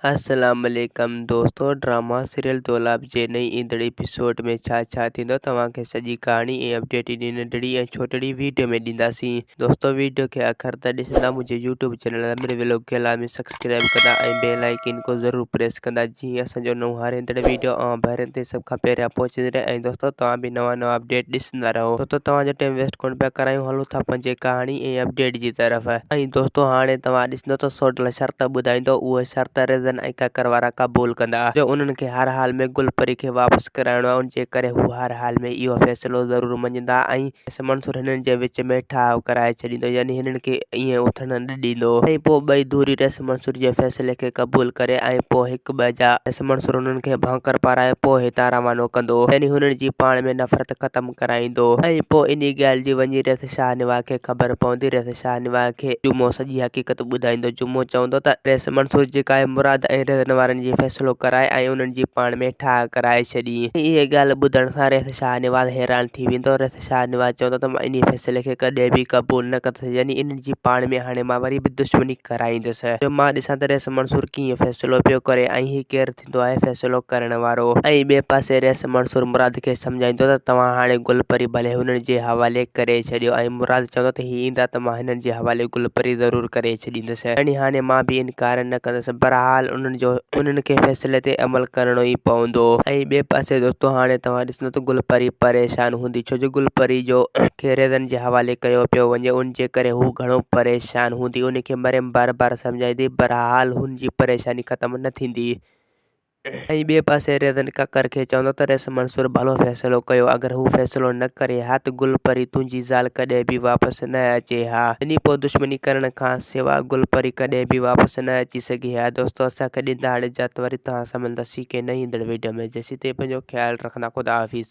السلام عليڪم دوستو ڊراما سيريل دولاب جي نئين ايندڙ ايپيسوڊ ۾ ڇا ڇا ٿيندو توهان کي سڄي ڪهاڻي ۽ اپڊيٽ انهي ننڍڙي ۽ ڇوٽڙي ويڊيو ۾ ڏينداسين دوستو ويڊيو کي آخر تائين ڏسندا منهنجي يوٽيوب چينل امير ويلوگ کي لازمي سبسڪرائب ڪندا ۽ بيل آئيڪن کو ضرور پريس ڪندا جيئن اسان جو نئون هر ايندڙ ويڊيو اوهان ڀائرن تائين سڀ کان پهريان پهچندي رهي ۽ دوستو توهان به نوان نوان اپڊيٽ ڏسندا رهو ڇو ته توهان جو ٽائيم ويسٽ ڪونه پيا ڪرايون هلون ٿا پنهنجي ڪهاڻي ۽ اپڊيٽ جي طرف. ۽ دوستو هاڻي توهان ڏسندو ته سوڍل شرط ٻڌائيندو اهي شرط ريزن ۽ ڪڪر وارا قبول ڪندا جو انهن کي هر حال ۾ گل پري کي واپس ڪرائڻو آهي ان جي ڪري هو هر حال ۾ اهو فيصلو ضرور مڃيندا ۽ منصور هنن جي وچ ۾ ٺاهه ڪرائي ڇڏيندو يعني هنن کي ائين اٿڻ نه ڏيندو ۽ پوء ٻئي ڌريون ريس منصور جي فيصلي کي قبول ڪري ۽ پوء هڪ ٻئي جا ريس منصور انهن کي ڀاڪر پارائي پوء هتان روانو ڪندو يعني هنن جي پاڻ ۾ نفرت ختم ڪرائيندو ۽ پوء انهي ڳالهه جي وڃي ريس شاهنواز کي خبر پوندي ريس شاهنواز کي جمعو سڄي حقيقت ٻڌائيندو جمعو چوندو ته ريس منصور جيڪا آهي مراد ۽ ريزن وارن جي فيصلو ڪرائي ۽ انهن جي پاڻ ۾ ٺاهه ڪرائي ڇڏي ۽ اهي ڳالهه ٻڌڻ سان ريس شاهنواز حيران ٿي ويندو ريس شاهنواز چوندو ته مان انهي فيصلي کي ڪڏهن به قبول نه ڪندس يعني انهن جي پاڻ ۾ هاڻي مان وري به دشمني ڪرائيندس جو مان ڏسان ته رئيس منصور ڪيئن فيصلو پيو ڪري ۽ هي ڪير ٿيندو آهي فيصلو ڪرڻ وارو. ۽ ٻئي پاسي رئيس منصور مراد کي سمجهائيندو ته توهان هاڻي گل پري ڀلي هنن جي حوالي ڪري ڇڏيو ۽ مراد چوندو ته هي ايندا ته مان هنن جي حوالي گل پري ضرور ڪري ڇڏيندس يعني هاڻي مان به انڪار نه ڪندس بهرحال انهن جو انهن کي فيصلي تي عمل ڪرڻو ئي پوندو. ۽ ٻئي پاسي دوستو هاڻي توهان ڏسندو ته گل پري پريشان هوندي ڇو جو گل پري جو کي ريزن جي حوالي ڪيو پيو وڃي ان جي ڪري هو گهڻو پريشان هوندي ان کي مريم بار بار سمجهائيندي بهرحال هن جي پريشاني ختم نه ٿيندي ۽ ٻئي پاسي ريزن ڪڪر کي چوندو ته ريس منصور ڀلو فيصلو ڪيو اگر هو فيصلو نه ڪري ها ته گل پري تنهنجي زال ڪڏهن به واپس نه اچي ها يعني پوء دشمني ڪرڻ کان سوا گل پري ڪڏهن به واپس نه اچي سگهي ها دوستو اسان کي ڏيندا هاڻي جات وري توهان سان ملنداسين ڪنهن نئين ايندڙ ويڊيو ۾ جيسين تائين پنهنجو خيال رکندا خدا حافظ.